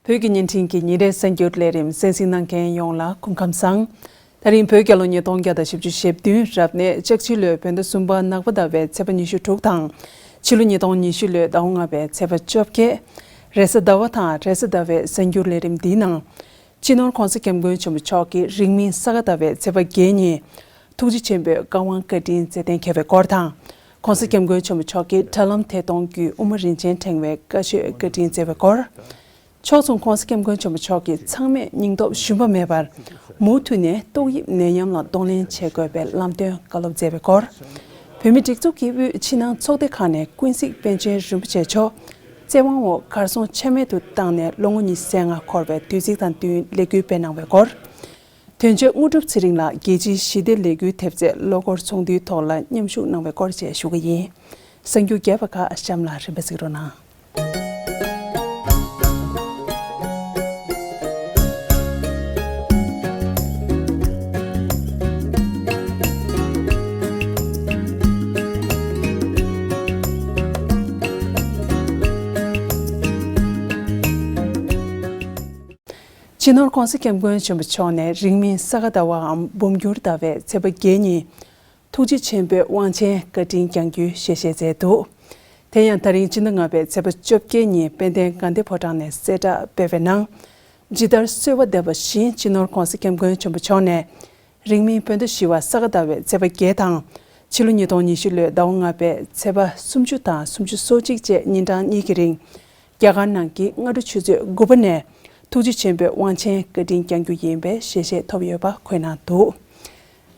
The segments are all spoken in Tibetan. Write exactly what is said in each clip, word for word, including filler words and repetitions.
བོད་ཀྱི་བརྙན་འཕྲིན་གྱི་ཉིན་རེའི་གསར་འགྱུར་ལས་རིམ་གསན་གཟིགས་གནང་མཁན་ཡོངས་ལ་སྐུ་ཁམས་བཟང་། ད་རིང་བོད་རྒྱལ་ལོ་ཉིས་སྟོང་བརྒྱ་དང་བཞི་བཅུ་ཞེ་བདུན་རབ་གནས་ལྕགས་བྱི་ལོའི་བོད་ཟླ་གསུམ་པ་ནག་པ་ཟླ་བའི་ཚེས་པ་ཉི་ཤུ་དྲུག་དང་། ཕྱི་ལོ་ཉིས་སྟོང་ཉི་ཤུ་ལོའི་ཟླ་བ་ལྔ་པའི་ཚེས་པ་བཅོ་བརྒྱད། རེས་གཟའ་ཟླ་བ་དང་རེས་གཟའ་ཟླ་བའི་གསར་འགྱུར་ལས་རིམ་འདིའི་ནང་། སྤྱི་ནོར་༸གོང་ས་༸སྐྱབས་མགོན་ཆེན་པོ་མཆོག་གིས་རིང་མིན་ས་ག་ཟླ་བའི་ཚེས་པ་བརྒྱད་ཉིན། ཐུགས་རྗེ་ཆེན་པོའི་བཀའ་དབང་བཀའ་དྲིན་སྩལ་གཏན་འཁེལ་བའི་སྐོར་དང་། ༸གོང་ས་༸སྐྱབས་མགོན་ཆེན་པོ་མཆོག་གིས་དྲ་ལམ་ཐད་གཏོང་བརྒྱུད་དབུ་མ་རིན་ཆེན་ཕྲེང་བའི་བཀའ་ཆོས་བཀའ་དྲིན་སྩལ་བའི་སྐོར། ཕྱོགས་མཚུངས་༸གོང་ས་༸སྐྱབས་མགོན་ཆེན་པོ་མཆོག་གིས་ཚང་མས་སྙིང་སྟོབས་ཞུམ་པ་མེད་པར་མུ་མཐུད་ནས་ཏོག་དབྱིབས་ནད་ཡམས་ལ་གདོང་ལེན་བྱེད་དགོས་པའི་ལམ་སྟོན་བཀའ་སློབ་མཛད་པའི་སྐོར། བོད་མིའི་སྒྲིག་འཛུགས་ཀྱི་དབུས་ཕྱི་ནང་ཚོགས་སྡེ་ཁག་ནས་ཀུན་གཟིགས་པཎ་ཆེན་རིན་པོ་ཆེ་མཆོག་བཙན་དབང་འོག་གར་སོང་ཆ་མེད་དུ་བཏང་ནས་ལོ་ངོ་ཉི་ཤུ་རྩ་ལྔ་འཁོར་བའི་དུས་ཚིགས་དང་བསྟུན་ལས་འགུལ་སྤེལ་གནང་བའི་སྐོར། དོན་གཅོད་དངོས་གྲུབ་ཚེ་རིང་ལགས་རྒྱལ་སྤྱིའི་ཞི་བདེ་ལས་འགུལ་ཐེབས་རྩའི་ལོ་འཁོར་ཚོགས་འདུའི་ཐོག་ལ་མཉམ་ཞུགས་གནང་བའི་སྐོར་བཅས་ཞུ་གི་ཡིན། གསར་འགྱུར་རྒྱས་པ་ཁག་གཤམ་ལ་རིམ་པ་གཟིགས་རོགས་གནང་། སྤྱི་ནོར་༸གོང་ས་༸སྐྱབས་མགོན་ཆེན་པོ་མཆོག་ནས་རིང་མིན་ས་ག་ཟླ་བའམ་འབུམ་འགྱུར་ཟླ་བའི་ཚེས་པ་བརྒྱད་ཉིན། ཐུགས་རྗེ་ཆེན་པོའི་དབང་ཆེན་བཀའ་དྲིན་བསྐྱངས་རྒྱུའི་ཞལ་བཞེས་མཛད་འདུག་དེ་ཡང་ད་རིང་སྤྱི་ཟླ་ལྔ་པའི་ཚེས་པ་བཅོ་བརྒྱད་ཉིན་དཔལ་ལྡན་དགའ་ལྡན་ཕོ་བྲང་ནས་གསལ་བསྒྲགས་སྤེལ་བའི་ནང་། ཇི་ལྟར་གསོལ་བ་འདེབས་པ་བཞིན་སྤྱི་ནོར་༸གོང་ས་༸སྐྱབས་མགོན་ཆེན་པོ་མཆོག་ནས། རིང་མིན་བོད་ཟླ་བཞི་པ་ས་ག་ཟླ་བའི་ཚེས་པ་བརྒྱད་དང་། ཕྱི་ལོ་ཉིས་སྟོང་ཉི་ཤུ་ལོའི་ཟླ་བ་ལྔ་པའི་ཚེས་པ་སུམ་ཅུ་དང་སུམ་ཅུ་སོ་གཅིག་བཅས་ཉིན་གྲངས་གཉིས་ཀྱི་རིང་། རྒྱ་གར་ནང་གི་སྔ་དྲོ་ཆུ་ཚོད་དགུ་པ་ནས་ཐུགས་རྗེ་ཆེན་པོའི་དབང་ཆེན་བཀའ་དྲིན་བསྐྱངས་རྒྱུ་ཡིན་པའི་ཞལ་བཞེས་ཐོབ་ཡོད་པ་འཁོད་གནང་འདུག་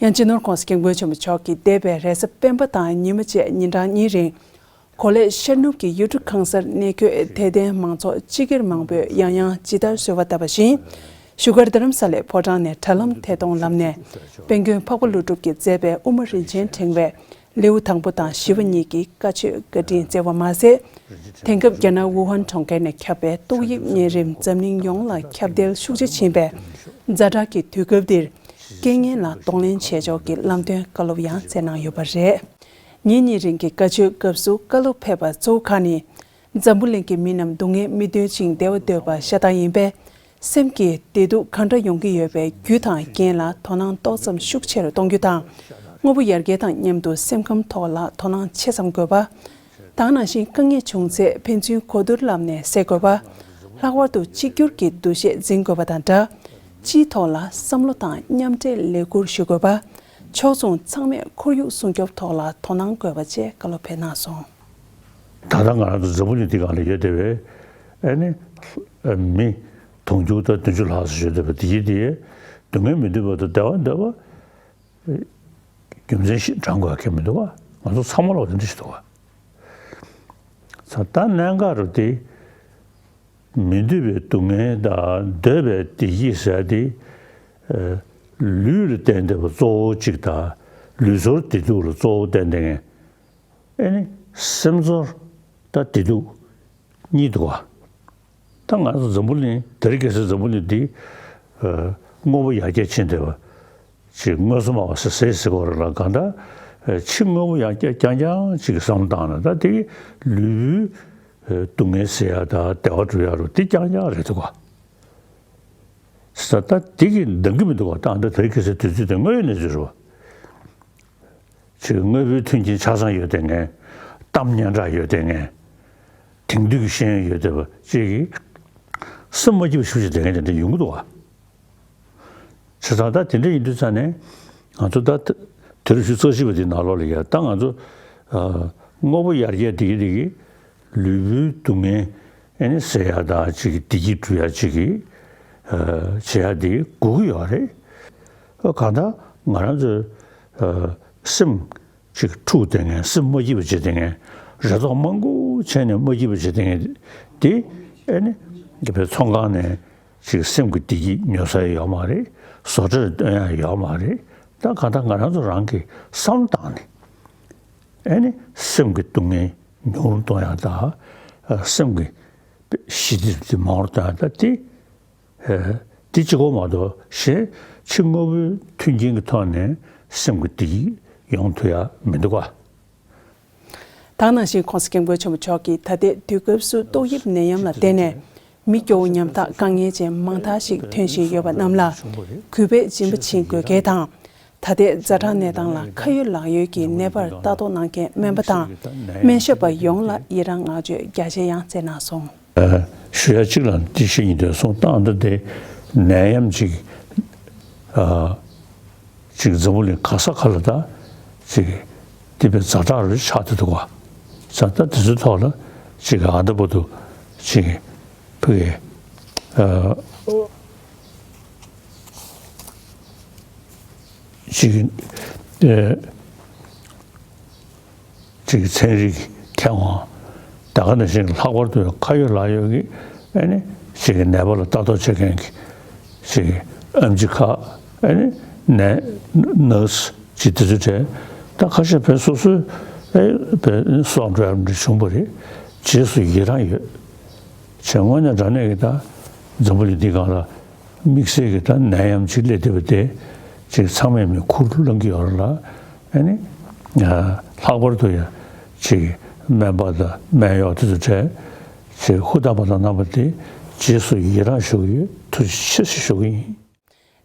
ཡང་སྤྱི་ནོར་༸གོང་ས་༸སྐྱབས་མགོན་ཆེན་པོ་མཆོག་གིས་འདས་པའི་རེས་གཟའ་སྤེན་པ་དང་ཉི་མ་བཅས་ཉིན་གྲངས་གཉིས་རིང་། གོ་ལེ་ཤར་ནུབ་ཀྱི་ཡུལ་གྲུ་གང་སར་གནས་འཁོད་དད་ལྡན་མང་ཚོགས་སྤྱི་སྒེར་མང་པོས་ཡང་ཡང་ཇི་ལྟར་གསོལ་བ་བཏབ་པ་བཞིན། བཞུགས་སྒར་རྡ་རམ་ས་ལའི་ཕོ་བྲང་ནས་དྲ་ལམ་ཐད་གཏོང་ལམ་ནས་དཔལ་མགོན་འཕགས་པ་ཀླུ་སྒྲུབ་ཀྱིས་མཛད་པའི་དབུ་མ་རིན་ཆེན་ཕྲེང་བའི་ལེའུ་དང་པོ་དང་བཞི་པ་གཉིས་ཀྱི་བཀའ་ཆོས་བཀའ་དྲིན་སྩལ་བ་མ་ཟད། དེང་སྐབས་རྒྱ་ནག་ཝུ་ཧན་གྲོང་ཁྱེར་ནས་ཁྱབ་པའི་ཏོག་དབྱིབས་གཉན་རིམས་འཛམ་གླིང་ཡོངས་ལ་ཁྱབ་གདལ་ཤུགས་ཆེ་ཕྱིན་པའི་ཛ་དྲག་གི་དུས་སྐབས་འདིར། རྐྱེན་ངན་ལ་གདོང་ལེན་བྱེད་ཕྱོགས་ཀྱི་ལམ་སྟོན་བཀའ་སློབ་ཡང་སྩལ་གནང་ཡོད་པ་རེད། ཉིན་གཉིས་རིང་གི་བཀའ་ཆོས་སྐབས་སུ་བཀའ་སློབ་ཕེབས་པ་གཙོ་བོ་ཁག་ནི། འཛམ་བུ་གླིང་གི་མི་རྣམས་སྡུག་བསྔལ་མི་འདོད་ཅིང་བདེ་བ་འདོད་པ་ཤ་སྟག་ཡིན་པས། སེམས་ཀྱི་བདེ་སྡུག་གང་འདྲ་ཡོང་གི་ཡོད་པའི་རྒྱུ་དང་རྐྱེན་ལ་དོ་སྣང་ཏོག་ཙམ་ཤུགས་ཆེ་རུ་གཏོང་རྒྱུ་དང་། དངོས་པོ་ཡར་རྒྱས་དང་མཉམ་དུ་སེམས་ཁམས་ཐོག་ལ་དོ་སྣང་ཆེ་ཙམ་དགོས་པ། དེ་ནང་བཞིན་དཀའ་ངལ་བྱུང་ཚེ་ཕན་ཚུན་གོ་བསྡུར་ལམ་ནས་སེལ་དགོས་པ། ལྷག་པར་དུ་གཅིག་གྱུར་གྱི་འདུ་ཤེས་འཛིན་དགོས་པ་དང་སྦྲགས། སྤྱིའི་ཐོག་ལ་བསམ་བློ་དང་མཉམ་འབྲེལ་ལས་འགུལ་ཞུ་དགོས་པ། ཕྱོགས་མཚུངས་ཚང་མས་ཁོར་ཡུག་སྲུང་སྐྱོབ་ཐོག་ལ་དོ་སྣང་དགོས་པ་བཅས་བཀའ་སློབ་ཕེབས་གནང་སོང་། ད་ལྟ་ང་རང་ཚོ་འཛམ་བུ་གླིང་འདི་སྒང་ལ་ཡོད་བསྡད་པའི་ཨ་ནི་མི་དུང་ཕྱུར་དང་བདུན་ཅུ་ལྷག་ཙམ་ཡོད་བསྡད་པ་འདི་ཡིན་དེ། སྡུག་བསྔལ་མི་འདོད་པ་དང་བདེ་བ་འདོད་པ། རྒྱུ་མཚན་ཞིག་བགྲང་དགོས་ཀྱི་མི་འདུག་བ། ང་ཚོ་ཚང་མ་ལ་དེ་འདྲ་ཞིག་འདུག་བ། ད་ལྟ་གནད་འགག་རུ་དེ། མི་འདོད་པའི་སྡུག་བསྔལ་དང་འདོད་པའི་བདེ་སྐྱིད་ཟེར་ཡ་དེ། ཨ། ལུས་ལ་བརྟེན་བསྡད་པ་གཙོ་བོ་གཅིག་དང་། ལུས་ཚོར་བདེ་སྡུག་ལ་གཙོ་བོ་བརྟེན་བསྡད་མཁན། ཨེ་ནི། སེམས་ཚོར་དང་བདེ་སྡུག་གཉིས་འདུག་བ། ད་ང་ཚོ་འཛམ་བུ་གླིང་དེ་རིང་ཁ་སང་འཛམ་བུ་གླིང་འདི། ཨ། དངོས་པོ་ཡར་རྒྱས་ཕྱིན་བསྡད་པ། ཅིག་དངོས་སུ་སྨྲ་བ་ཟེར་ཟེར་གྱི་ཡོད་རེད་ལ། གང་ལྟར་ཕྱི་དངོས་པོ་ཡར་རྒྱས་རྐྱང་རྐྱང་ཅིག་གི་བསམ་བློ་བཏང་ན། ད་དེ་ལུས་པོའི་སྡུག་བསྔལ་སེལ་ཡ་དང་བདེ་བ་སྒྲུབ་ཡ་རུ་དེ་རྐྱང་རྐྱང་རེད་འདུག་ག། ས་ད་དེ་གི་འདང་གི་མི་འདུག་ག། ད་ལྟ་དེ་རིང་ཁ་སང་དུས་ཚོད་དེ་དངོས་ཡོད་གནས་ཚུལ་རེད་བ། ཅིག་དངོས་པོའི་མཐུན་རྐྱེན་ཆ་ཚང་ཡོད་བསྡད་མཁན། གཏམ་སྙན་གྲགས་ཡོད་བསྡད་མཁན། དེང་དུས་ཀྱི་ཤེས་ཡོན་ཡོད་བསྡད་པ་ཅིག་གིས་སེམས་མ་སྐྱིད་པ་ཤུགས་ཆེ་བསྡད་མཁན་དེ་འདྲ་ཡོང་གི་འདུག་བ། བྱས་ཙང་ད་དེ་འདྲ་ཡིན་དུས་ཙང་ནས་ང་ཚོ་ད་དུས་རབས་ཉི་ཤུ་རྩ་གཅིག་པ་དེའི་ནང་ལོགས་ལ་ཡ། ད་ང་ཚོ་ཨ་དངོས་པོ་ཡར་རྒྱས་བསྡད་ཀྱི་བསྡད་ཀྱི་ལུས་པོའི་སྡུག་བསྔལ་ཨེ་ནི་སེལ་ཡ་དང་ཅིག་བདེ་སྐྱིད་སྒྲུབ་ཡ་ཅིག་གི་ཨ་བྱེད་ཡ་དེ་དགོས་ཀྱི་ཡོད་རེད། གང་ལྟར་ང་རང་ཚོའི་ཨ་སེམས་ཅིག་འཁྲུག་བསྡད་མཁན། སེམས་མ་སྐྱིད་པ་བྱེད་བསྡད་མཁན། རེ་དོགས་མང་པོ་བྱས་ནས་མ་སྐྱིད་པ་བྱེད་བསྡད་མཁན་དེ་ཨེ་ནི་དཔེ་ཚོང་ཁང་ནས་ཅིག་སེམས་ཀྱི་བདེ་སྐྱིད་ཉོ་ས་ཡོད་མ་རེད། བཟོ་གྲྭར་སྟོན་ཡ་ཡོད་མ་རེད། ད་གང་ལྟར་ང་རང་ཚོ་རང་གིས་བསམ་བློ་བཏང་ནས་ཨེ་ནི་སེམས་ཀྱི་སྡུག་བསྔལ་ཉུང་རུ་གཏོང་ཡ་དང་། སེམས་ཀྱི་ཞི་བདེ་དེ་མང་རུ་གཏོང་ཡ་དང་། དེ་ཨ་དེ་གཅིག་པོ་མ་གཏོགས་གཞན་ཕྱི་དངོས་པོའི་མཐུན་རྐྱེན་གྱི་ཐོག་ནས་སེམས་ཀྱི་བདེ་སྐྱིད་ཡོང་ཐུབ་ཡ་མི་འདུག་ག། དེ་ནང་བཞིན་༸གོང་ས་༸སྐྱབས་མགོན་ཆེན་པོ་མཆོག་གིས་ད་ལྟའི་དུས་སྐབས་སུ་ཏོག་དབྱིབས་ནད་ཡམས་ལ་བརྟེན་ནས་ མི་སྐྱོ་བོ་ཉམ་ཐག་དཀའ་ངལ་ཅན་མང་དག་ཞིག་ཐོན་བཞིན་ཡོད་པ་རྣམས་ལ་གུས་པས་སྦྱིན་པ་བྱེད་དགོས་གལ་དང་། ད་ལྟའི་ཛ་དྲག་གནས་སྟངས་ལ་ཁ་ཡོད་ལག་ཡོད་ཀྱི་ནད་པར་ལྟ་རྟོག་གནང་མཁན་སྨན་པ་དང་སྨན་ཞབས་པ་ཡོངས་ལ་ཡི་རང་བསྔགས་བརྗོད་རྒྱ་ཆེ་ཡང་བསྩལ་གནང་སོང་། ཞུ་ཡ་གཅིག་ལ་འདི་ཞུ་ཡིན་དུས་སོང་སྟངས་འདི་དེ་ནད་ཡམས་ཅིག་ཨ་ཅིག་འཛམ་བུ་གླིང་ག་ས་ག་ལ་ད་ཅིག་དེ་བས་ཛ་དྲག་རུ་ཆགས་བསྡད་འདུག་ག་ས་ད་དེ་ཚོའི་ཐོག་ལ་ཅིག་ཨ་ད་བར་དུ་ཅིག་ཕ་གི་ཨ་ཅིག་ཨ་ཅིག་ཚན་རིག་མཁས་དབང་ད་ག་ནང་བཞིན་ལྷག་པར་དུ་ཁ་ཡོད་ལག་ཡོད་ཀྱི་ཨ་ནི་ཅིག་ནད་པ་ལ་ལྟ་རྟོག་བྱེད་མཁན་གྱི་ཅིག་ཨེམ་ཆི་ཁག་ཨ་ནི་ནས་ནར་སི་ཅིག་དེ་ཚོའི་གྲས་ད་ཁ་ཤས་བས་སོ་སོའི་ཨེ་བས་སོགས་འགྲོ་ཡ་འདྲ་བྱུང་བ་རེད། རྗེས་སུ་ཡི་རང་ཡོད། བྱས་དངོས་གནས་དྲང་གནས་ཀྱི་ད་འཛམ་བུ་གླིང་འདི་སྒང་ལ་དམིགས་བསལ་གྱི་ད་ནད་ཡམས་ཅིག་སླེབས་བསྡད་པ་དེ་ཅིག་ཚང་མས་མིག་ཁུར་བླངས་ཀྱི་ཡོད་རེད་ལ། ཨ་ནི་ལྷག་པར་དུ་ཡང་ཅིག་སྨན་པ་དང་སྨན་གཡོག་དེ་ཚོ་གྲས་ཅིག་ཧུར་ཐག་པ་དང་རྣམ་པ་དེ་རྗེས་སུ་ཡི་རང་ཞུ་གི་ཡོད། ཐུགས་རྗེ་ཆེ་ཞེས་ཞུ་གི་ཡིན།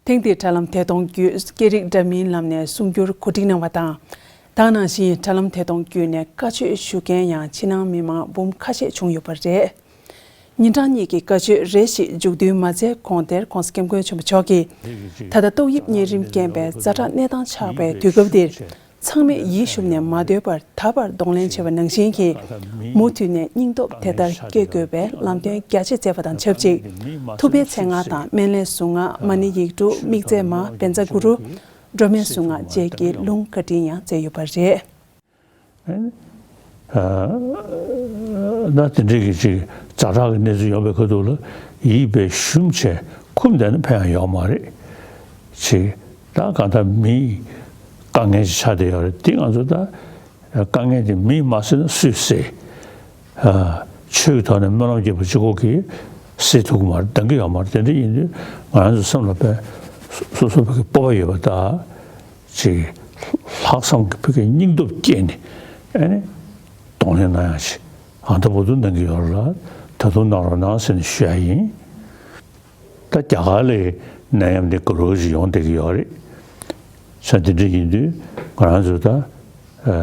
ཐེངས་འདིའི་དྲ་ལམ་དེ་གཏོང་བརྒྱུད་སྐད་རིགས་འདྲ་མིན་ལམ་ནས་གསུང་སྒྱུར་གོ་སྒྲིག་གནང་བ་དང་། ད་ག་ནང་བཞིན་དྲ་ལམ་དེ་གཏོང་བརྒྱུད་ནས་བཀའ་ཆོས་ཞུ་མཁན་ཡང་ཕྱི་ནང་མི་མང་འབུམ་ཁ་ཤས་བྱུང་ཡོད་པ་རེད། ཉིན་གྲངས་གཉིས་ཀྱི་བཀའ་ཆོས་རེ་ཞིག་མཇུག་བསྡུའི་མ་ཚད་གོང་དེར་༧གོང་ས་༧སྐྱབས་མགོན་ཆེན་པོ་མཆོག་གིས་ད་ལྟ་ཏོག་དབྱིབས་གཉན་རིམས་རྐྱེན་པས་ཛ་དྲག་གནས་སྟངས་ཆགས་པའི་དུས་སྐབས་འདིར་ཚང་མས་ཡིད་ཞུམ་ནས་མ་སྡོད་པར་ད་བར་གདོང་ལེན་བྱས་པ་ནང་བཞིན་གྱིས་མུ་མཐུད་ནས་སྙིང་སྟོབས་དེ་ལྟར་སྐྱེད་དགོས་པའི་ལམ་སྟོན་རྒྱ་ཆེ་མཛད་པ་དང་ཆབས་ཅིག་ཐུབ་པའི་མཚན་སྔགས་དང་སྨན་བླའི་གཟུངས་སྔགས་མ་ཎི་ཡིག་དྲུག་དམིགས་བརྩེ་མ་བཛྲ་གུ་རུ། སྒྲོལ་མའི་གཟུངས་སྔགས་བཅས་ཀྱི་ལུང་བཀའ་དྲིན་ཡང་མཛད་ཡོད་པ་རེད། ཨ་ན་དེ་འདྲའི་གི་ཅིག་ཛ་དྲག་གི་གནས་ཚུལ་ཡོང་བའི་ཁ་ཐུག་ལ་ཡིད་དཔེ་ཞུམ་བྱས་འཁུམས་བསྡད་ན་ཕན་ཡང་ཡོག་མ་རེད། ཅིག་ད་གང་ལྟར་མིའི་དཀའ་ངལ་ཞིག་ཆགས་བསྡད་ཡོད་རེད། དེ་ང་ཚོ་ད་དཀའ་ངལ་དེ་མིས་མ་སེལ་ན་སུས་སེལ། ཨ་ཆོས་ཀྱི་ཐོག་ནས་སྨོན་ལམ་བརྒྱབ་པ་གཅིག་པོ་གིས་སེལ་ཐུབ་ཀྱི་མ་རེད། འདང་གི་ཡོད་མ་རེད། དེ་འདྲ་ཡིན་དུས་ང་རང་ཚོ་སེམས་ལ་དཔེ་སོ་སོ་བོད་ཀྱི་སྤོབས་པ་ཡོད་པ་དང་། ཅིག་ལྷག་བསམ་གྱི་ཕ་གི་སྙིང་སྟོབས་བསྐྱེད་ནས་ཨ་ནི་གདོང་ལེན་གནང་ཡག་ཅིག་ཨ་ད་བར་དུ་གནང་གི་ཡོད་རེད་ལ། ད་དུང་གནང་རོགས་གནང་ཟེར་ནས་ཞུ་ཡ་ཡིན། ད་རྒྱ་གར་ལའི་ནད་ཡམས་འདི་ག་རེ་ཞིག་ཡོང་བསྡད་ཀྱི་ཡོད་རེད། ས་དེ་འདྲ་ཡིན་དུས་ང་རང་ཚོ་ད་ཨ་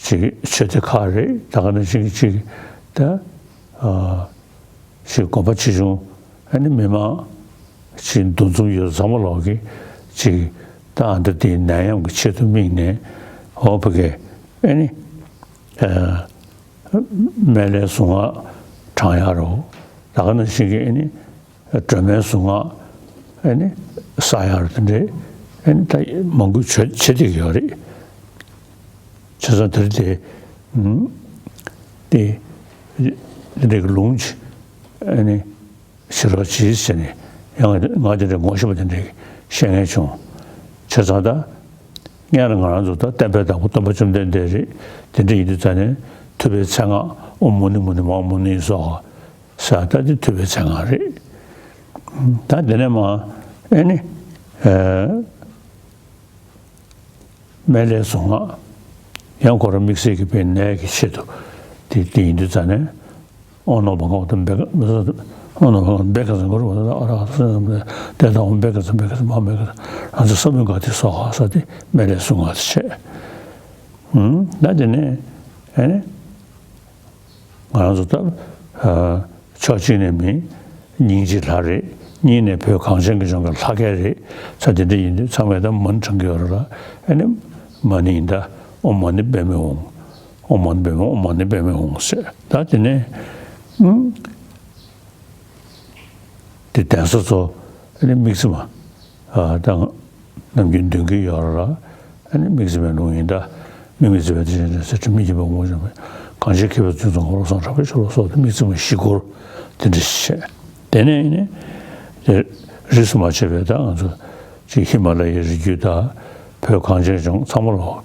ཅིག་ཆོས་སྡེ་ཁག་རེད། ད་ག་ནང་བཞིན་ཅིག་ད་ཨ་ཅིག་དགོན་པ་ཆེ་ཆུང་ཨ་ནི་མི་མང་ཅིག་འདུ་འཛོམས་ཡོད་ཚང་མ་ལོག་གི་ཅིག་ད་ཨ་འདི་དེའི་ནད་ཡམས་ཀྱི་ཆེད་དུ་དམིགས་ནས་འོ་ཕ་གི་ཨ་ནི་ཨ་སྨན་བླའི་གཟུངས་སྔགས་བགྲང་ཡ་རོ། ད་ག་ནང་བཞིན་གྱི་ཨ་ནི་སྒྲོལ་མའི་གཟུངས་སྔགས་ཨ་ནི་བསགས་ཡ་རོ། དེ་འདྲའི་ཨ་ནི་ད་མང་པོ་བྱེད་བྱེད་བསྡད་ཀྱི་ཡོད་རེད། བྱས་ཙང་དེར་དེ་ཨུམ་དེ་དེ་འདྲའི་ལུང་ཅིག་ཨ་ནི་ཞེ་དྲག་ཅིག་ཟེར་ནས་ཡང་ང་དེ་འདྲའི་ངོ་ཤེས་པ་དེ་འདྲའི་བཤད་མཁན་བྱུང་། བྱས་ཙང་ད་སྔོན་ལ་ང་རང་ཚོ་ད་བསྟན་པའི་བདག་པོ་སྟོན་པ་བཅོམ་ལྡན་འདས་རེད། དེ་འདྲ་ཡིན་དུས་ཙང་ནས་ཐུབ་པའི་མཚན་སྔགས་ཨོཾ་མུ་ནེ་མུ་ནེ་མ་ཧཱ་མུ་ནེ་སྭཱ་ཧཱ་ཟེར་ད་དེ་ཐུབ་པའི་མཚན་སྔགས་རེད། ད་དེ་ནས་མ་ཨེ་ནི་ཨེ། སྨན་བླའི་གཟུངས་སྔགས། ཡང་ཁོ་རང་དམིགས་བསལ་གྱི་དཔེ་ནད་ཀྱི་ཆེད་དུ་དེ་དེ་ཡིན་དུས་ཙང་ནས། ཨོཾ་ནོ་བྷ་ག་ཝ་ཏ་བྷེ་ཀ་ཨོཾ་ནོ་བྷ་ག་ཝ་ཏ་བྷེ་ཀ་ཙ་གུ་རུ་ཝ་ཏ་ཨ་ར་ཧ་ཏ་སཾ་མ་སཾ་བྷུ་ཏ་ཨོཾ་བྷེ་ཀ་ཙ་བྷེ་ཀ་ཙ་མ་ཧཱ་བྷེ་ཀ་ཙ་རང་ཚོ་ས་བོན་ག་དེ་སོ་ཧ་ས་དེ་སྨན་བླའི་གཟུངས་སྔགས་དེ་བྱས། ད་དེ་ནས་ཨེ་ནས། ང་རང་ཚོ་ད་ཨ་ཕྱོགས་གཅིག་ནས་མི་སྙིང་རྗེ་ལྷ་རེད། གཉིས་ནས་བོད་གངས་ཅན་གྱི་ལྗོངས་ཀྱི་ལྷ་སྐལ་རེད། ས་དེ་འདྲ་ཡིན་དུས་ཚང་མས་ད་མ་ཎི་བགྲང་གི་ཡོད་རེད་ལ། ཨ་ནི་མ་ཎི་ཡིན་ད་ཨོཾ་མ་ཎི་པདྨེ་ཧཱུྃ། ཨོཾ་མ་ཎི་པདྨེ་ཨོཾ་མ་ཎི་པདྨེ་ཧཱུྃ་ཟེར། ད་དེ་ནས་ཨུམ། དེ་གདན་ས་ཚོ་ཨ་ནི་དམིགས་བརྩེ་མ་ཨ་དང་ནམ་རྒྱུན་འདོན་གྱི་ཡོད་ར། ཨ་ནི་དམིགས་བརྩེ་མའི་ལུང་ཡིན་ད། དམིགས་མེད་བརྩེ་བའི་བདེ་ཆེན་འདྲེན་ཟེར་དྲི་མེད་ཀྱི་བུ་ངོ་བོ་ཅན་པའི་གང་ཞིག་མཁྱེན་པའི་ཚུལ་ཙམ་གོ་ལོ་བཟང་དྲག་པོའི་ཆོ་ལོ་སོགས་ཏེ་དམིགས་བརྩེ་མ་བཞི་སྐོར་དེ་འདྲ་ཞིག་བྱས། དེ་ནས་ནི་དེ་རིས་སུ་མ་ཆད་པའི་ད་ང་ཚོ་ཅིག་ཧི་མ་ལ་ཡའི་རི་རྒྱུད་དང་བོད་གངས་ཅན་ལྗོངས་ཚང་མ་ལོག་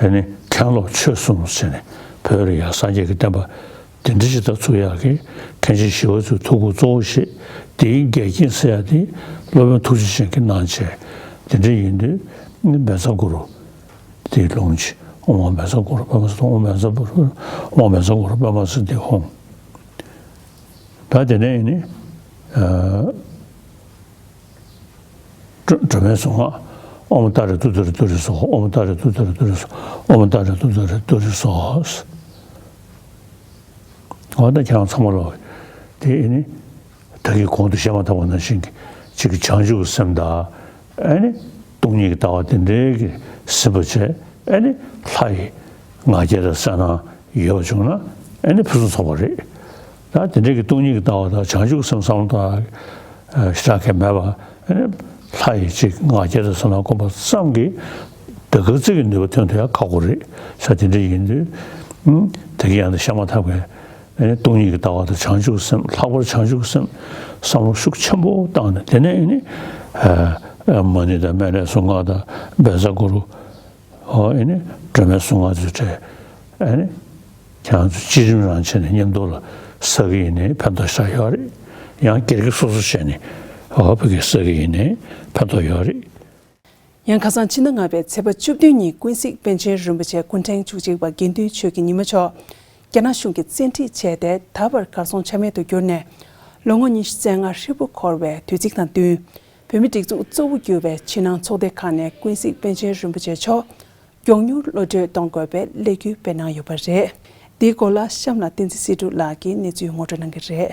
ཨ་ནི་མཁན་སློབ་ཆོས་གསུམ་ཟེར་ནས་བོད་རིགས་ཡང་སངས་རྒྱས་ཀྱི་བསྟན་པ་དེ་འདྲ་ཞིག་ད་ཚུགས་ཡག་གི་མཁན་ཆེན་ཞི་བ་འཚོའི་ཐུགས་ཁུར་གཙོ་བོ་བཞེས། དེའི་འགལ་རྐྱེན་སེལ་ཡག་དེ་སློབ་དཔོན་ཐུགས་རྗེ་ཅན་གྱིས་གནང་བྱས། དེ་འདྲ་ཡིན་དུས་བཛྲ་གུ་རུ་དེའི་ལུང་ཆེ་ཨོཾ་ཨཱཿ་བཛྲ་གུ་རུ་པདྨ་སིདྡྷི་ཨོཾ་བཛྲ་གུ་རུ་ཨོཾ་བཛྲ་གུ་རུ་པདྨ་སིདྡྷི་ཧཱུྃ། ད་དེ་ནས་ནི། ཨ། སྒྲོལ་མའི་གཟུངས་སྔགས། ཨོཾ་ཏཱ་རེ་ཏུཏྟཱ་རེ་ཏུ་རེ་སྭཱ་ཧཱ། ཨོཾ་ཏཱ་རེ་ཏུཏྟཱ་རེ་ཏུ་རེ་སྭཱ་ཧཱ། ཨོཾ་ཏཱ་རེ་ཏུཏྟཱ་རེ་ཏུ་རེ་སྭཱ་ཧཱ། འོ་ད་ཁྱེད་རང་ཚང་མ་ལོ། དེ་ནི་ད་གིན་གོང་དུ་བཤད་མ་ཐག་པ་ནང་བཞིན་གྱི་གཅིག་གི་བྱང་ཆུབ་ཀྱི་སེམས་དང་། ཨ་ནི་སྟོང་ཉིད་ཀྱི་ལྟ་བ་དེ་འདྲའི་གི་སེམས་པ་བྱས། ཨ་ནི་ལྷ་ཡི་ང་རྒྱལ་དང་གསལ་སྣང་ཡོད་པ་བྱུང་ན། ཨ་ནི་ཕུན་སུམ་ཚོགས་པ་རེད། ད་དེ་འདྲའི་གི་སྟོང་ཉིད་ཀྱི་ལྟ་བ་དང་བྱང་ཆུབ་ཀྱི་སེམས་བསམ་བློ་དང་ཞེ་དྲག་གི་མེད་པ། ཨ་ནི་ལྷ་ཡི་གཅིག་ང་རྒྱལ་དང་གསལ་སྣང་བསྒོམ་པ་ཙམ་གྱིས་ད་ག་ཚོད་ཀྱི་ནུས་པ་ཐོན་ཐུབ་ཡ་ཁག་པོ་རེད། ས་དེ་འདྲ་ཡིན་དུས། ཨུམ། ད་གིན་ཡང་དུ་བཤད་མ་ཐག་པའི་ཨ་ནི་སྟོང་ཉིད་ཀྱི་ལྟ་བ་དང་བྱང་ཆུབ་སེམས། ལྷག་པར་བྱང་ཆུབ་སེམས་བསམ་བློ་ཤུགས་ཆེན་པོ་བཏང་ནས། དེ་ནས་ཨ་ནི་ཨ་མ་ཎི་དང་མཎྜལ་གཟུངས་སྔགས་དང་བཛྲ་གུ་རུ། ཨོ། ཨ་ནི་སྒྲོལ་མའི་གཟུངས་སྔགས་ཚུལ་ཁྲིམས། ཨ་ནི་ཁྱེད་རང་ཚོ་བསྐྱེད་རིམ་རང་བྱས་ནས་མཉམ་དུ་ལ་བསགས་ཀྱི་ཡིན་ནའི་ཕན་ཐོགས་ཞེ་དྲག་ཡོད་རེད། ཡང་སྒེར་གྱི་སོ་སོ་བྱས་ནས། ཨོ། བོད་ཀྱི་བསགས་ཀྱི་ཡིན་ནའི་ཕན་ཐོགས་ཡོད་རེད། ཡང་ཁ་སང་ཕྱི་ཟླ་ལྔ་པའི་ཚེས་པ་བཅུ་བདུན་ཉིན་ཀུན་གཟིགས་པཎ་ཆེན་རིན་པོ་ཆེ་སྐུ་ཕྲེང་བཅུ་གཅིག་པ་དགེ་འདུན་ཆོས་ཀྱི་ཉི་མ་མཆོག་རྒྱ་ནག་གཞུང་གིས་བཙན་ཁྲིད་བྱས་ཏེ། ད་བར་གར་སོང་ཆ་མེད་དུ་གྱུར་ནས་ལོ་ངོ་ཉི་ཤུ་རྩ་ལྔ་ཧྲིལ་པོ་འཁོར་བའི་དུས་ཚིགས་དང་བསྟུན། བོད་མིའི་སྒྲིག་འཛུགས་གཙོ་བོ་གྱུར་བའི་ཕྱི་ནང་ཚོགས་སྡེ་ཁག་ནས་ཀུན་གཟིགས་པཎ་ཆེན་རིན་པོ་ཆེ་མཆོག་མགྱོགས་མྱུར་གློད་གྲོལ་གཏོང་དགོས་པའི་ལས་འགུལ་སྤེལ་གནང་ཡོད་པ་རེད། འདིའི་སྐོར་ལ་གཤམ་ལ་བསྟན་འཛིན་སྲིད་སྒྲུབ་ལགས་ཀྱིས་གནས་ཚུལ་ངོ་སྤྲོད་གནང་གི་རེད།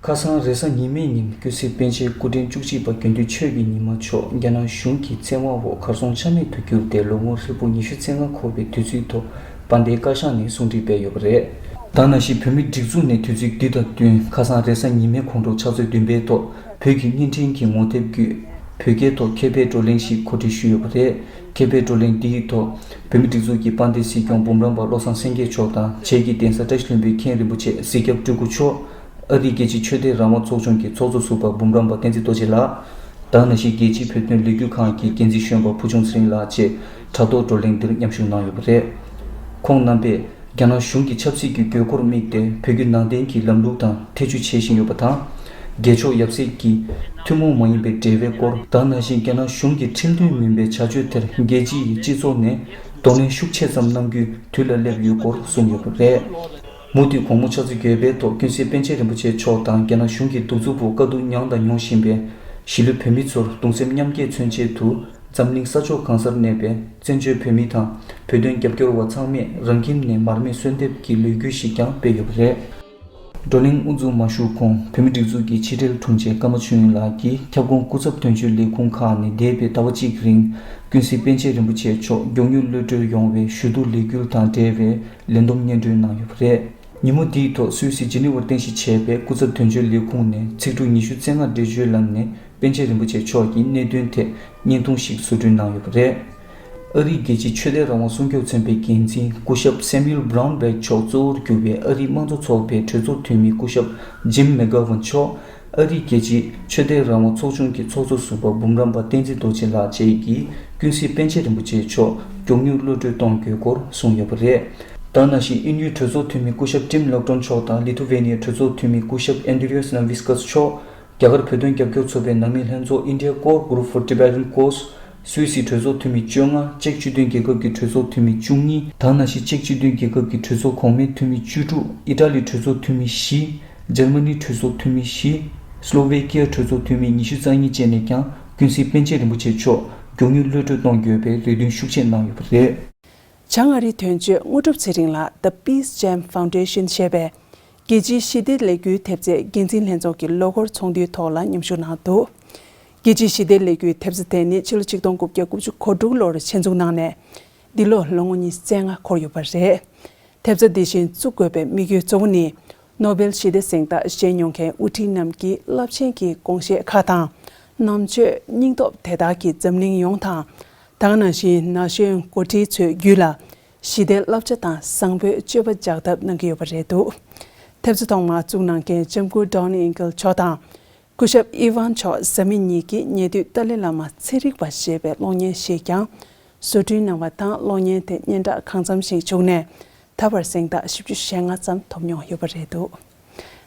ཁ་སང་རེས་གཟའ་ཉི་མའི་ཉིན་ཀུན་གཟིགས་པཎ་ཆེན་སྐུ་ཕྲེང་བཅུ་གཅིག་པ་དགེ་འདུན་ཆོས་ཀྱི་ཉི་མ་མཆོག་རྒྱ་ནག་གཞུང་གི་བཙན་དབང་འོག་གར་སོང་ཆ་མེད་དུ་གྱུར་ཏེ་ལོ་ངོ་ཧྲིལ་པོ་ཉི་ཤུ་རྩ་ལྔ་འཁོར་བའི་དུས་ཚིགས་ཐོག་དཔལ་ལྡན་བཀའ་ཤག་ནས་གསུང་འཕྲིན་སྤེལ་ཡོད་པ་རེད། ད་ནང་བཞིན་བོད་མིའི་སྒྲིག་འཛུགས་ནས་དུས་ཚིགས་འདི་དང་བསྟུན་ཁ་སང་རེས་གཟའ་ཉི་མའི་དགོང་དྲོ་ཕྱག་ཚོད་བདུན་པའི་ཐོག་བོད་ཀྱི་བརྙན་འཕྲིན་གྱི་ངོ་དེབ་བརྒྱུད་བོད་སྐད་ཐོག་མཁས་པའི་བགྲོ་གླེང་ཞིག་གོ་སྒྲིག་ཞུས་ཡོད་པ་རེད། མཁས་པའི་བགྲོ་གླེང་འདིའི་ཐོག་བོད་མིའི་སྒྲིག་འཛུགས་ཀྱི་དཔལ་ལྡན་སྲིད་སྐྱོང་འབུམ་རམས་པ་བློ་བཟང་སེང་གེ་མཆོག་དང་། བྱེས་ཀྱི་གདན་ས་བཀྲ་ཤིས་ལྷུན་པོའི་མཁན་རིན་པོ་ཆེ་གཟིགས་སྐྱབས་སྤྲུལ་སྐུ་མཆོག་ཨ་རིའི་རྒྱལ་སྤྱིའི་ཆོས་དད་རང་དབང་ཚོགས་ཆུང་གི་ཚོགས་གཙོ་ཟུར་པ་འབུམ་རམས་པ་བསྟན་འཛིན་རྡོ་རྗེ་ལགས། ད་ནང་བཞིན་རྒྱལ་སྤྱིའི་བོད་དོན་ལས་འགུལ་ཁང་གི་འགན་འཛིན་གཞོན་པ་ཕུར་བྱུང་ཚེ་རིང་ལགས་བཅས་དྲ་ཐོག་བགྲོ་གླེང་འདིར་མཉམ་ཞུགས་གནང་ཡོད་པ་རེད། ཁོང་རྣམ་པས་རྒྱ་ནག་གཞུང་གི་ཆབ་སྲིད་ཀྱི་དགོས་མཁོར་དམིགས་ཏེ་བོད་བརྒྱུད་ནང་བསྟན་གྱི་ལམ་ལུགས་དང་ཐེ་བྱུས་བྱེད་བཞིན་ཡོད་པ་དང་། རྒྱལ་ཕྱོགས་ཡབ་སྲས་ཀྱི་ཐུན་མོང་མ་ཡིན་པའི་འབྲེལ་བའི་སྐོར། ད་ནང་བཞིན་རྒྱ་ནག་གཞུང་གི་ཁྲིམས་མཐུན་མིན་པའི་བྱ་སྤྱོད་དེར་རྒྱལ་སྤྱི་ཡི་སྤྱི་ཚོགས་ནས་གདོང་ལེན་ཤུགས་ཆེ་ཙམ་གནང་རྒྱུའི་དུས་ལ་སླེབས་ཡོད་སྐོར་གསུངས་ཡོད་པ་རེད། མུ་མཐུད་དགོང་མོ་ཕྱག་ཚོད་བརྒྱད་པའི་ཐོག་ཀུན་གཟིགས་པཎ་ཆེན་རིན་པོ་ཆེ་མཆོག་དང་རྒྱ་ནག་གཞུང་གི་གདུག་རྩུབ་འོག་དཀའ་སྡུག་མྱངས་དང་མྱོང་བཞིན་པའི་གཞིས་ལུས་བོད་མི་ཚོར་གདུང་སེམས་མཉམ་སྐྱེད་མཚོན་ཆེད་དུ། འཛམ་གླིང་ས་ཕྱོགས་གང་སར་གནས་པའི་བཙན་བྱོལ་བོད་མི་དང་བོད་དོན་རྒྱབ་སྐྱོར་བ་ཚང་མས་རང་ཁྱིམ་ནས་མར་མེ་གསོལ་འདེབས་ཀྱི་ལས་འགུལ་ཞིག་ཀྱང་སྤེལ་ཡོད་པ་རེད། བགྲོ་གླེང་དབུ་འཛུགས་མ་ཞུས་གོང་བོད་མིའི་སྒྲིག་འཛུགས་ཀྱི་ཕྱི་དྲིལ་དྲུང་ཆེ་ཀརྨ་ཆོས་དབྱིངས་ལགས་ཀྱིས་ཁྱབ་ཁོངས་སྐུ་ཚབ་དོན་གཅོད་ལས་ཁུངས་ཁག་ནས་འདས་པའི་ཟླ་བ་གཅིག་གི་རིང་ཀུན་གཟིགས་པཎ་ཆེན་རིན་པོ་ཆེ་མཆོག་མགྱོགས་མྱུར་གློད་གྲོལ་ཡོང་བའི་ཞུ་གཏུག་ལས་འགུལ་དང་འབྲེལ་བའི་ལས་བསྡོམས་སྙན་སྒྲོན་གནང་ཡོད་པ་རེད། ཉིན་མོ་འདིའི་ཐོག་སུད་སི་ཇི་ནི་ཝར་རྟེན་གཞི་བྱས་པའི་སྐུ་ཚབ་དོན་གཅོད་ལས་ཁུངས་ནས་ཚིག་འབྲུ་ཉི་ཤུ་རྩ་ལྔ་འགྲེལ་བརྗོད་ལམ་ནས་པཎ་ཆེན་རིན་པོ་ཆེ་མཆོག་གི་གནད་དོན་ཐད་བརྙན་ཐུང་ཞིག་བཟོ་སྐྲུན་གནང་ཡོད་པ་རེད། ཨ་རིའི་རྒྱལ་སྤྱིའི་ཆོས་དད་རང་དབང་སྲུང་སྐྱོབ་ཚན་པའི་འགན་འཛིན་སྐུ་ཞབས་སེ་མུ་ཨེལ་བྷ་རའུན་བྷེག་མཆོག་གཙོ་བོར་གྱུར་པའི་ཨ་རིའི་དམངས་གཙོ་ཚོགས་པའི་གྲོས་ཚོགས་འཐུས་མི་སྐུ་ཞབས་ཇིམ་མེག་གྷ་ཝན་མཆོག་ཨ་རིའི་རྒྱལ་སྤྱིའི་ཆོས་དད་རང་དབང་ཚོགས་ཆུང་གི་ཚོགས་གཙོ་ཟུར་པ་འབུམ་རམས་པ་བསྟན་འཛིན་རྡོ་རྗེ་ལགས་བཅས་ཀྱིས་ཀུན་གཟིགས་པཎ་ཆེན་རིན་པོ་ཆེ་མཆོག་མགྱོགས་མྱུར་གློད་གྲོལ་གཏོང་དགོས་སྐོར་གསུངས་ཡོད་པ་རེད། ད་ནང་བཞིན་དབྱིན་ཡུལ་གྲོས་ཚོགས་འཐུས་མི་སྐུ་ཞབས་ཊིམ་ལོག་ཊོན་མཆོག་དང་ལི་ཐུ་ཝེ་ནི་ཡའི་གྲོས་ཚོགས་འཐུས་མི་སྐུ་ཞབས་ཨན་དྲི་ཡོས་ནཱ་ཝི་སྐས་མཆོག་རྒྱ་གར་བོད་དོན་རྒྱབ་སྐྱོར་ཚོགས་པའི་ནང་མི་ལྷན་ཚོགས་India Core Group for Tibetan Cause། སུད་སི་གྲོས་ཚོགས་འཐུས་མི་བཅོ་ལྔ། ཅེཀ་སྤྱི་མཐུན་རྒྱལ་ཁབ་ཀྱི་གྲོས་ཚོགས་འཐུས་མི་བཅུ་གཉིས། ད་ནང་བཞིན་ཅེཀ་སྤྱི་མཐུན་རྒྱལ་ཁབ་ཀྱི་གྲོས་ཚོགས་གོང་མའི་འཐུས་མི་བཅུ་དྲུག་ཨི་ཊ་ལིའི་གྲོས་ཚོགས་འཐུས་མི་བཞི། འཇར་མ་ནིའི་གྲོས་ཚོགས་འཐུས་མི་བཞི། སློ་ཝེ་ཀི་ཡའི་གྲོས་ཚོགས་འཐུས་མི་ཉི་ཤུ་རྩ་གཉིས་བཅས་ནས་ཀྱང་ཀུན་གཟིགས་པཎ་ཆེན་རིན་པོ་ཆེ་མཆོག་མགྱོགས་མྱུར་གློད་གྲོལ་གཏོང་དགོས་པའི་རེ་འདུན་ཤུགས་ཆེ་གནང་ཡོད་པ་རེད། བྱང་ཨ་རིའི་དོན་གཅོད་དངོས་གྲུབ་ཚེ་རིང་ལགས་The Peace Jam Foundation ཞེས་པའི་རྒྱལ་སྤྱིའི་ཞི་བདེ་ལས་འགུལ་ཐེབས་རྩའི་འགན་འཛིན་ལྷན་ཚོགས་ཀྱི་ལོ་འཁོར་ཚོགས་འདུའི་ཐོག་ལ་མཉམ་ཞུགས་གནང་འདུག་རྒྱལ་སྤྱིའི་ཞི་བདེ་ལས་འགུལ་ཐེབས་རྩ་དེ་ནི་ཕྱི་ལོ་ཆིག་སྟོང་དགུ་བརྒྱ་དགུ་བཅུ་གོ་དྲུག་ལོར་ཆེད་འཛུགས་གནང་ནས་འདི་ལོ་ལོ་ངོ་ཉི་ཤུ་རྩ་ལྔ་འཁོར་ཡོད་པ་རེད། ཐེབས་རྩ་འདི་བཞིན་བཙུགས་དགོས་པའི་དམིགས་ཡུལ་གཙོ་བོ་ནི། ནོ་བེལ་ཞི་བདེ་གཟེངས་རྟགས་བཞེས་མྱོང་མཁན་དབུ་ཁྲིད་རྣམས་ཀྱི་རླབས་ཆེན་གྱི་དགོངས་བཞེད་ཁག་དང་། རྣམ་དཔྱོད་སྙིང་སྟོབས་དེ་དག་གིས་འཛམ་གླིང་ཡོངས་དང་། ད་ག་ནང་བཞིན་ན་གཞོན་འགོ་ཁྲིད་ཚོའི་རྒྱུད་ལ་ཞི་བདེའི་བསླབ་བྱ་དང་བཟང་པོའི་སྤྱོད་པ་འཇགས་ཐབས་གནང་གི་ཡོད་པ་རེད་འདུག་ཐེབས་རྩ་ཐོག་མར་བཙུགས་གནང་མཁན་ལྕམ་སྐུ་Dawning Engle མཆོག་དང་། སྐུ་ཞབས་ཨི་ཝན་མཆོག་བཟའ་མི་གཉིས་ཀྱིས་ཉེ་དུས་ཏཱ་ལའི་བླ་མ་ཚན་རིག་པ་ཞེས་པའི་གློག་བརྙན་ཞིག་ཀྱང་བཟོ་སྐྲུན་གནང་བ་དང་། གློག་བརྙན་དེ་སྙན་གྲགས་གང་འཚམ་ཞིག་བྱུང་ནས། ད་བར་གཟེངས་རྟགས་བཞི་བཅུ་ཞེ་ལྔ་ཙམ་ཐོབ་མྱོང་ཡོད་པ་རེད་འདུག་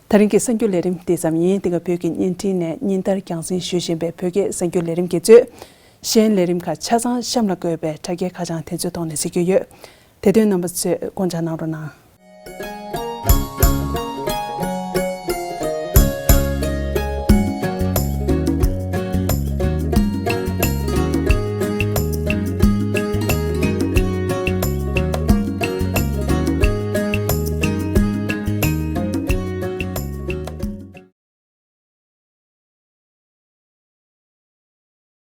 ད་རིང་གི་གསར་འགྱུར་ལས་རིམ་འདི་ཙམ་ཡིན། འདི་ག་བོད་ཀྱི་བརྙན་འཕྲིན་ནས་ཉིན་ལྟར་རྒྱང་སྲིང་ཞུ་བཞིན་པའི་བོད་སྐད་གསར་འགྱུར་ལས་རིམ་གྱི་གཙོས། གཞན་ལས་རིམ་ཁག་ཆ་ཚང་གཤམ་ལ་འཁོད་པའི་དྲ་རྒྱའི་ཁ་བྱང་དེ་ཚོའི་ཐོག་ནས་གཟིགས་རྒྱུ་ཡོད། དེ་དོན་རྣམ་པ་ཚོས་དགོངས་འཇགས་གནང་རོགས་གནང་།